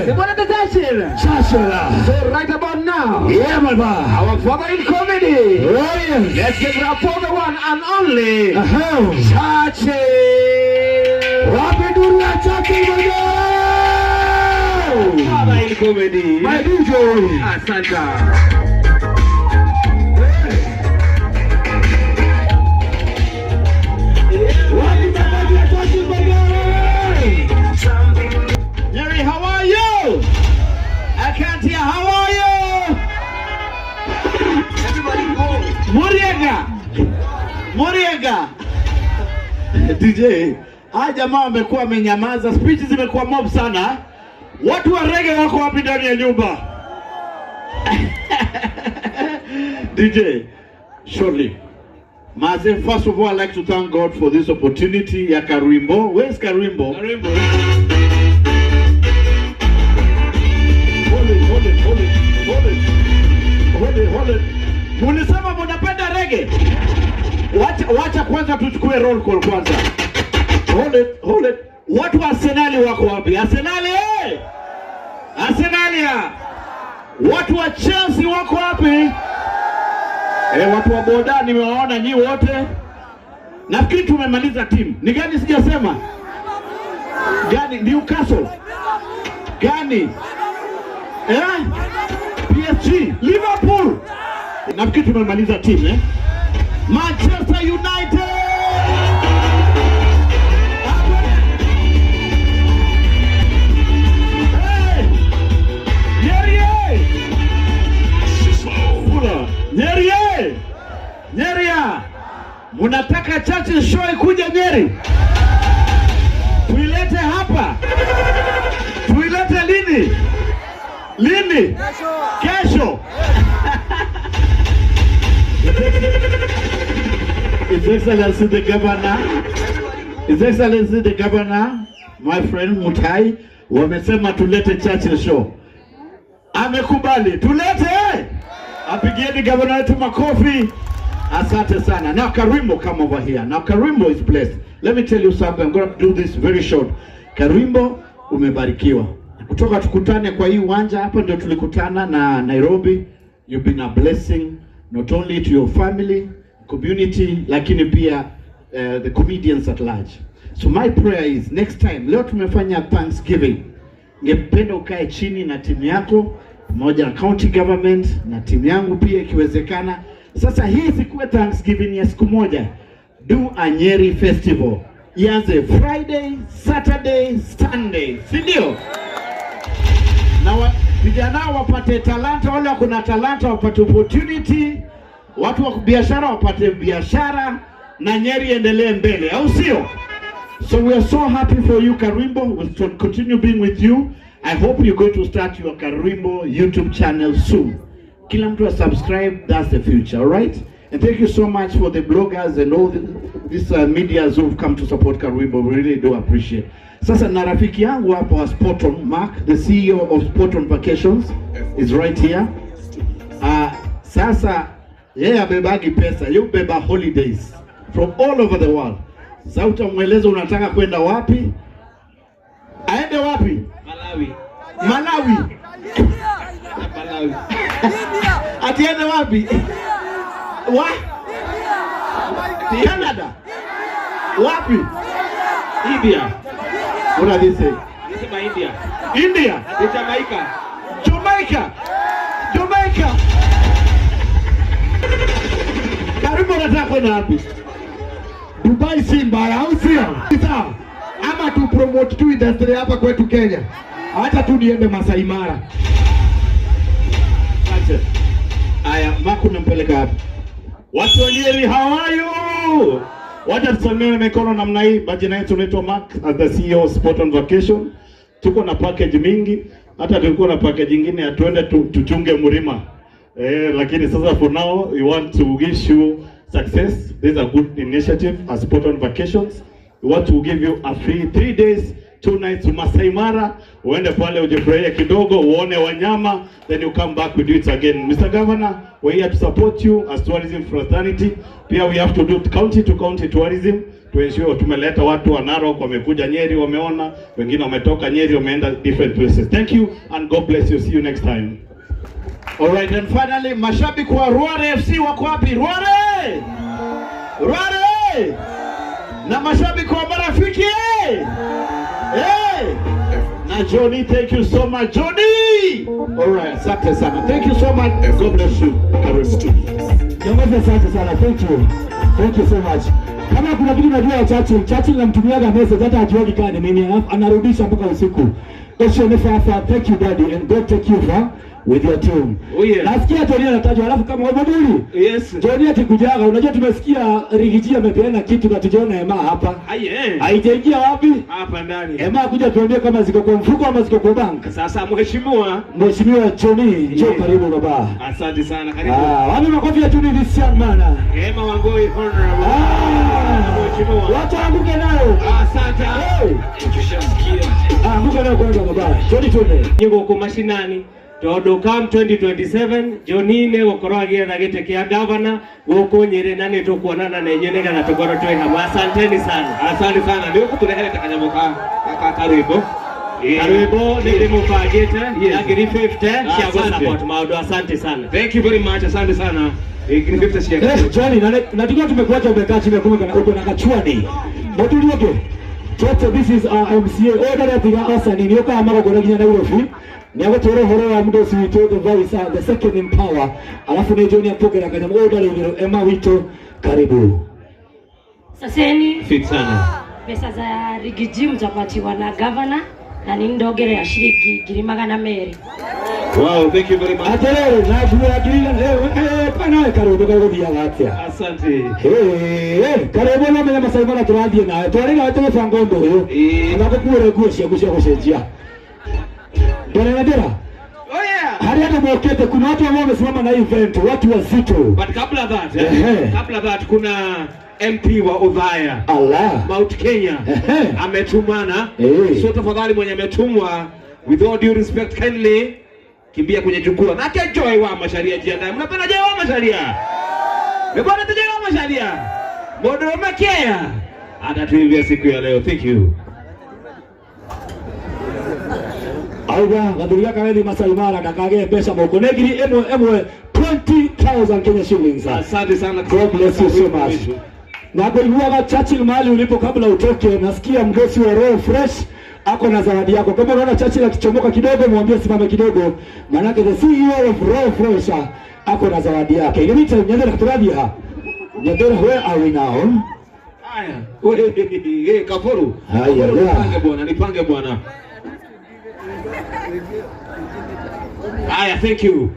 Bwana Churchill. Churchill. So right about now, Yeah, baba. our father in comedy. Oh, yes. Let's give it up for the one and only Churchill. Wapi nduru ya Churchill mwenyewe? Father in comedy. My DJ. Asante. Wapi makofi ya Churchill mwenyewe? Jerry, how are you? I can't hear. How are you? Everybody go. Muriega. Muriega. DJ, haya jamaa wamekuwa wamenyamaza, speech zimekuwa mob sana. Watu wa reggae wako wapi ndani ya nyumba? DJ, shortly. Maze, first of all, I'd like to thank God for this opportunity ya Karuimbo. Where's Karuimbo? Karuimbo. Hold it, hold it, hold it, hold it. Hold it, hold it. Mulisema munapenda reggae? Wacha, wacha kwanza tuchukue roll call kwanza. Hold it, hold it. Watu wa Arsenali wako wapi? Arsenali eh! Arsenali ya. Watu wa Chelsea wako wapi? Eh, watu wa boda nimewaona nyi wote. Nafikiri tumemaliza timu. Ni gani sijasema? Gani? Newcastle. Gani? Eh? PSG, Liverpool. Nafikiri tumemaliza timu, eh? Manchester United. Hey! Nyeri! Pula. Nyeri! Nyeri! Munataka Churchill Show ikuje Nyeri? Tuilete hapa. Tuilete lini? Lini? Kesho. His Excellency the Governor, His Excellency the Governor, my friend Mutai, wamesema tulete Churchill Show. Amekubali. Tulete. Apigieni governor wetu makofi. Asante sana. Now Karimbo, come over here. Now Karimbo is blessed. Let me tell you something. I'm going to do this very short. Karimbo, umebarikiwa. Kutoka tukutane kwa hii uwanja hapa ndio tulikutana na Nairobi. You've been a blessing not only to your family, community, lakini pia the comedians at large. So my prayer is next time, leo tumefanya Thanksgiving. Ningependa ukae chini na timu yako pamoja na county government na timu yangu pia ikiwezekana. Sasa hii isikuwe Thanksgiving ya siku moja. Do a Nyeri festival. Ianze Friday, Saturday, Sunday. Si ndio? Na vijana wapate talanta, wale wako na talanta wapate opportunity, watu wa biashara wapate biashara na Nyeri endelee mbele, au sio? So we are so happy for you, Karimbo. We'll continue being with you. I hope you're going to start your Karimbo YouTube channel soon. Kila mtu subscribe, that's the future, all right? And thank you so much for the bloggers and all these medias who've come to support Karimbo. We really do appreciate. Sasa na rafiki yangu hapo wa Spoton, Mark, the CEO of Spoton Vacations, is right here. Sasa yeye abebagi pesa, yeye hubeba holidays from all over the world. Sasa utamweleza unataka kwenda wapi? Aende wapi? Malawi. Malawi. Malawi. Atiende wapi? Wa? Canada. Wapi? India. What are they saying? Nisema India. India. Ni Jamaica. Jamaica. Jamaica. Karibu, unataka kwenda wapi? Dubai si mbaya, au sio? Sawa. Ama tu promote tu industry hapa kwetu Kenya. Acha tu niende Masai Mara. Acha. Aya, Maku nampeleka wapi? Watu wa Nyeri, how are you? Wacha tusalimiane mikono namna hii. Majina yetu naitwa Mark as the CEO of Spot on Vacation. Tuko na package mingi, hata tulikuwa na package nyingine ya tuende tuchunge mlima. Eh, lakini sasa for now we want to wish you success. This is a good initiative as Spot on Vacations. We want to give you a free 3 days 2 nights Masai Mara, uende pale ujifurahie kidogo, uone wanyama, then you come back, we do it again. Mr. Governor, we're here to support you as tourism fraternity. Pia we have to do county to county tourism to ensure tumeleta watu wa Narok wamekuja Nyeri, wameona, wengine wametoka Nyeri wameenda different places. Thank you and God bless you. See you next time. All right, and finally mashabiki wa Rware FC wako wapi? Rware! Rware! Na mashabiki wa Marafiki, eh! Hey! Na Johnny, thank you so much. Johnny! All right, asante sana. Thank you so much. God bless you. Karibu. Kiongozi, asante sana. Thank you. Thank you so much. Kama kuna kitu najua ya Churchill, Churchill namtumiaga message hata hajuagi kama ni mimi, alafu anarudisha mpaka usiku. Osho Fafa, thank you, daddy, and God take you far with your team. Oh, yeah. Nasikia Johnny anatajwa, alafu kama Wabaduli. Yes. Johnny akikujaga, unajua tumesikia Riggy G amepeana kitu na tujaona Ema hapa. Aye. Haijaingia wapi? Hapa ndani. Ema kuja tuambie kama ziko kwa mfuko ama ziko kwa bank. Sasa mheshimiwa, Mheshimiwa Johnny, njoo Yeah. karibu baba. Asante sana, karibu. Ah, wapi makofi ya Johnny, this young man? Emma Wangui, honorable. Ah, Mheshimiwa. watu anguke nayo. Asante. Hey. Tushasikia. Ah, anguka nayo kwanza baba. Johnny, twende. Gũkũ mashinani tondu come 2027 Johnny nĩ gũkorwo agĩetha gĩtĩ kĩa gavana gũkũ Nyĩrĩ na nĩ tũkuonana na inyuĩ nĩgetha tũkorwo twĩ hamwe. Asanteni sana. Asante sana. Nĩ ũgũtũreherete kanyamũ ka karwĩmbo. Karwĩmbo nĩ ndĩmũbangĩte ya ngiri 50 cia gũ support maũndũ. Asante sana. Thank you very much. Asante sana. Ngiri 50 cia Eh, Johnny, na tukiwa tumekuacha umekaa chini ya kumbe uko na kachuani. Muturi. Toto, this is our MCA. Order atiga asa ni nyoka amagogora nginya Nairobi. Ni agũtwĩra ũhoro wa mũndũ witũ, the voice, the second in power. Alafu ni Johnny apokera kanyamũ order igũrũ Emma witũ, karibu. Saseni. Fit sana. Pesa za Riggy G mtapatiwa na governor na nĩ ndongerera ciringi 200,000. Wow, thank you very much. Atĩrĩrĩ, na nguo ya ngiri igana, eh, eh, pana karũmbe gagũthiaga atĩa? Asante. Eh, karibu no menya Masai Mara tũrathiĩ nawe. Twarĩ nawe tũgĩbanga ũndũ ũyũ. Ĩĩ. Na gũkuĩre nguo ciaku cia gũcenjia. Ndĩra na ndĩra. Oh yeah. Harĩa andũ mokĩte, kuna watu ambao wamesimama na event, watu wazito. But kabla that, Ehe. kabla that kuna MP wa Othaya, Allah. Mount Kenya, Ehe. ametumana. Eh. So tafadhali mwenye ametumwa, with all due respect, kindly kimbia kwenye jukwaa. Nake Joy wa Macharia, jiandae. Mnapenda Joy wa Macharia? Mbona Joy wa Macharia? Mũndũrũme kea atatuimbia siku ya leo. Thank you. Auga gathuri gaka wethi Masai Mara ndakage mbeca moko nĩ ngiri ĩmwe ĩmwe, 20,000 Kenya shillings. Asante sana. God bless you so much. Na kuiguaga Churchill mahali ulipo kabla utoke, nasikia mgosi wa Royal Fresh ako na zawadi yako. Kama unaona Churchill akichomoka kidogo, mwambie simame kidogo, manake the CEO of Royal Fresh ako na zawadi yake. In the meantime, Nyandera turathie ha. Nyandera, where are we now? Haya. Wewe, Kafuru. Haya, Kafuru, yeah. nipange bwana, nipange bwana. Haya, thank you.